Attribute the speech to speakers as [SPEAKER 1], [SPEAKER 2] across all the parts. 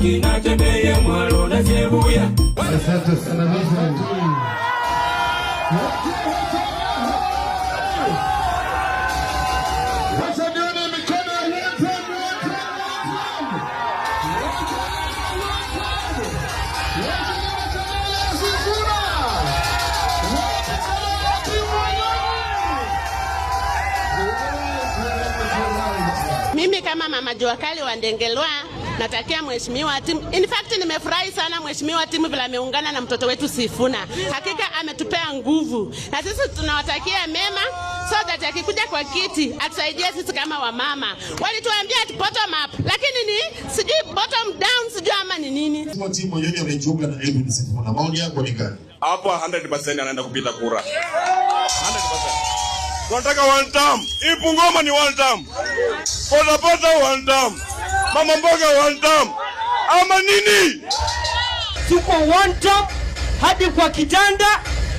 [SPEAKER 1] Kinatembea mwalo na Shebuya.
[SPEAKER 2] Asante sana vizuri. Wacha nione mikono ya wote, wote, wote. Wote nione Sifuna. Wote Tim Wanyonyi.
[SPEAKER 3] Mimi kama mama jua kali wa Ndengelwa natakia mheshimiwa Tim. In fact nimefurahi sana mheshimiwa Tim vile ameungana na mtoto wetu Sifuna. Hakika ametupea nguvu na sisi tunawatakia mema so that akikuja kwa kiti atusaidie sisi kama wamama. Walituambia ati bottom up, lakini ni sijui bottom down, sijui ama ni nini.
[SPEAKER 2] Tim Wanyonyi amejiunga na Edwin Sifuna. Maoni yako ni gani?
[SPEAKER 4] Hapo 100% anaenda kupita kura 100%. Tunataka one term. Hii Bungoma ni one term. Boda boda one term. Mama mboga one term. Ama nini?
[SPEAKER 5] Tuko one term hadi kwa kitanda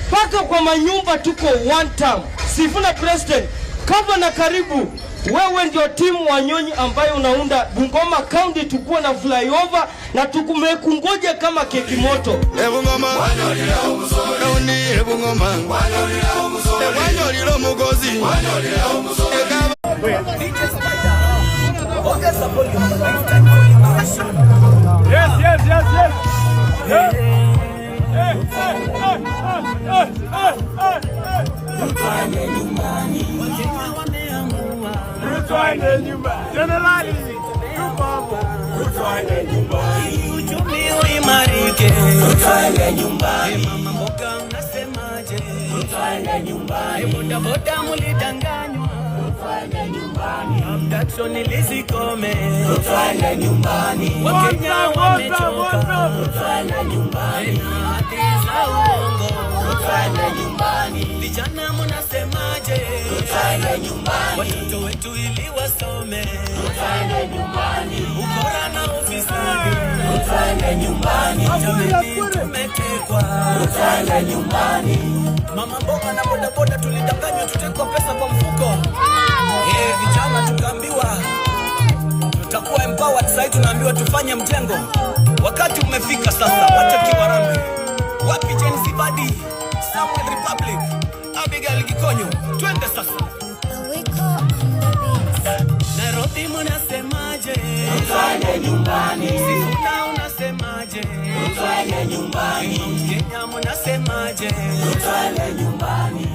[SPEAKER 5] mpaka kwa manyumba, tuko one term. Sifuna president, na karibu wewe ndio Tim Wanyonyi ambaye unaunda Bungoma County, tukuwe na flyover na tukumekungoja kama keki moto.
[SPEAKER 6] Ebungoma Ebungoma Ewanyolile omugozi.
[SPEAKER 7] Ongeza volume, lifetime volume session.
[SPEAKER 1] Yes. Yes. Hey, hey, hey, hey, hey, hey, hey.
[SPEAKER 7] Wakenya wameamua.
[SPEAKER 1] Ruto aende nyumbani. Jenerali, yupo hapo. Ruto aende nyumbani.
[SPEAKER 7] Uchumi uimarike. Ruto aende nyumbani. Mama mboga unasemaje? Ruto aende nyumbani. Boda boda mulidanganywa. Ruto aende nyumbani. Abduction ilizikome. Ruto aende nyumbani. Wakenya wamechoka. Ruto aende nyumbani. Hadi za uongo. Ruto aende nyumbani. Vijana munasemaje? Ruto aende nyumbani. Watoto wetu ili wasome. Ruto aende nyumbani. Ukora na ufisadi. Ruto aende nyumbani. Jameni tumetekwa. Ruto aende nyumbani. Mama mboga na bodaboda tulidanganywa tutekwa pesa kwa mfuko. Eh, vijana tukaambiwa tutakuwa empowered. Sasa tunaambiwa tufanye mjengo. Wakati umefika sasa, wacha kiwarambe. Wapi Jane Zibadi, Samuel Republic, Abigail Gikonyo, twende sasa. Nairobi munasemaje? Twende nyumbani. Sifuna unasemaje? Twende nyumbani. Kenya munasemaje? Twende nyumbani.